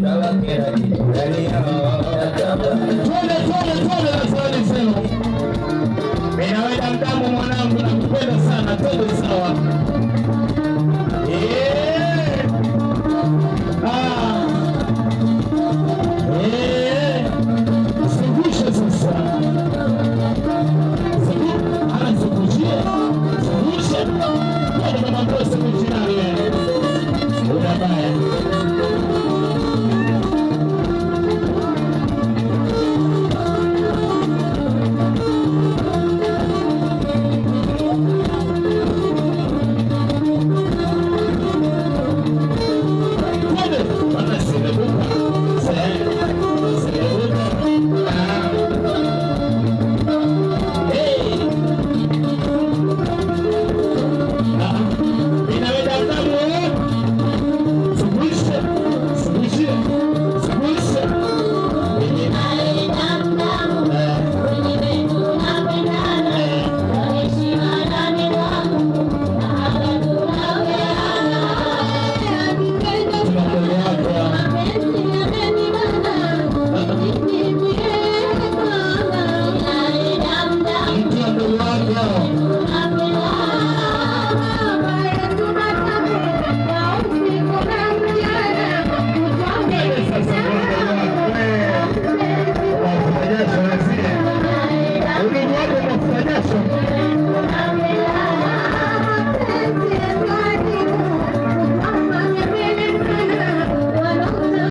Twende, twende, twende na zawadi zenu. Ninawenda mdamu mwanangu, nakupenda sana. Twende sawa. Yeah. Ah. Eh. Zungusha sasa. Anazungushia. Zungusha. Twende mama Mbosso mijinani. Una baya.